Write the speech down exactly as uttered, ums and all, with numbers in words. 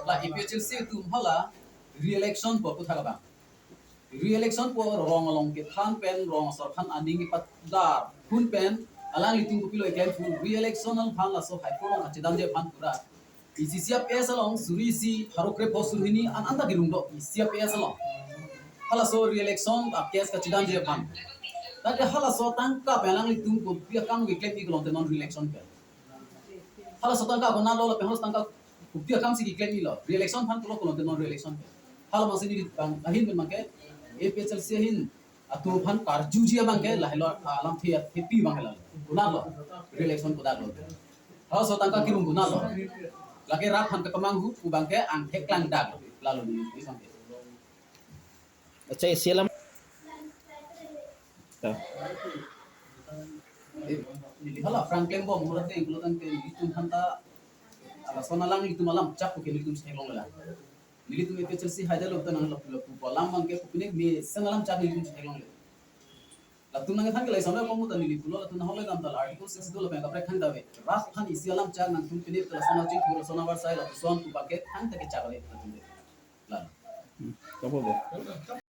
La A P H L C atum hala re-election pu puthot abang. Re-election pu rong along kethan pen rong asor aphan aning kepatdar phun pen alanglitum kopilo eklem pu re-election along aphan laso High Court along kachedamji aphan pura. Isi C P S along suri isi pharo krepho suri hini an anta kirung do isi C P S along. Halaso re-election a case kachedamji aphan. Tangte halaso tangka pen alanglitum kopi akam keklem-i kelong te non re-election pen. Halaso tangka konatlo lapen halaso tangka kopi akam si keklem-ilo. Re-election aphan pulo kelong te non re-election pen. Hala masi neli bang ahin pen abangke A P H L C ahin atum aphan karjuji abangke lahelo alamthe athepi abang hela. Konatlo re-election konatlo. Halaso tangka kirung konatlo. Lake rat aphan kemanghu pu abangke angthek klangdak lalo neli abangke. Accha, isi alam. Ya. Eh, neli hala aphrang klembom murate pulo tangte nelitum aphanta lason alanglitum alam chak pu ke nelitum theklonglelang. Nelitum A P H L C haida lo ta nanglo pulo pu alam abangke kopine mesen alam chak nelitum theklongle. Latum nangthan ke lason lo komu ta neli pulo latum nahok le dam ta la Article six do lapen kaprek than dave. Rat aphan isi alam chak nangtum pine lason aching pu lason avarsai lapuson pu abangke than ta kechak le latum de. La. Kapo bo.